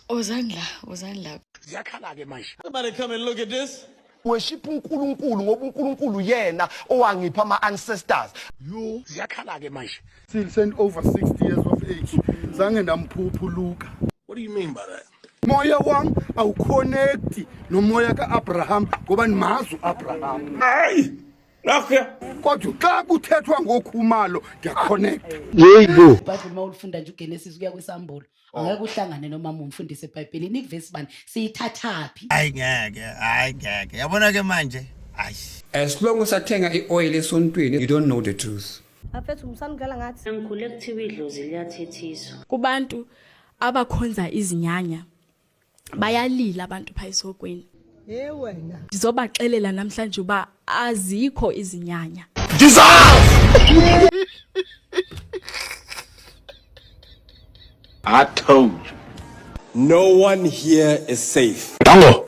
Wozani la, wozani la. Ziyakhala-ke manje. Somebody come and look at this. Worship uNkulunkulu ngoba uNkulunkulu yena owangipha ama ancestors. Yo, ziyakhala-ke manje. Send over 60 years of age zange ndamphupha uLuka. What do you mean by that? Moya wam awuconnecti nomoya ka-Abraham ngoba ndimazi uAbraham. Hayi! Nakho Kodwa xa kuthethwa ngoKhumalo ndiyaconnecta. IBhayibheli uma ulifunda nje uGenesis kuya kwiSambulo angeke uhlangane noma umfundisi eBhayibhelini ikuvesi bani siyithathaphi. Hayi ngeke, hayi ngeke. Yabona ke manje? Hayi. As long as athenga i-oil esontweni, you don't know the truth. Bafethu musanidlala ngathi. Ngikhule kuthiwa idlozi liyathethiswa. Kubantu abakhonza izinyanya bayalila abantu pha esokweni. Hey wena. Ndizobaxelela namhlanje uba azikho izinyanya. I told you. No one here is safe. Dango.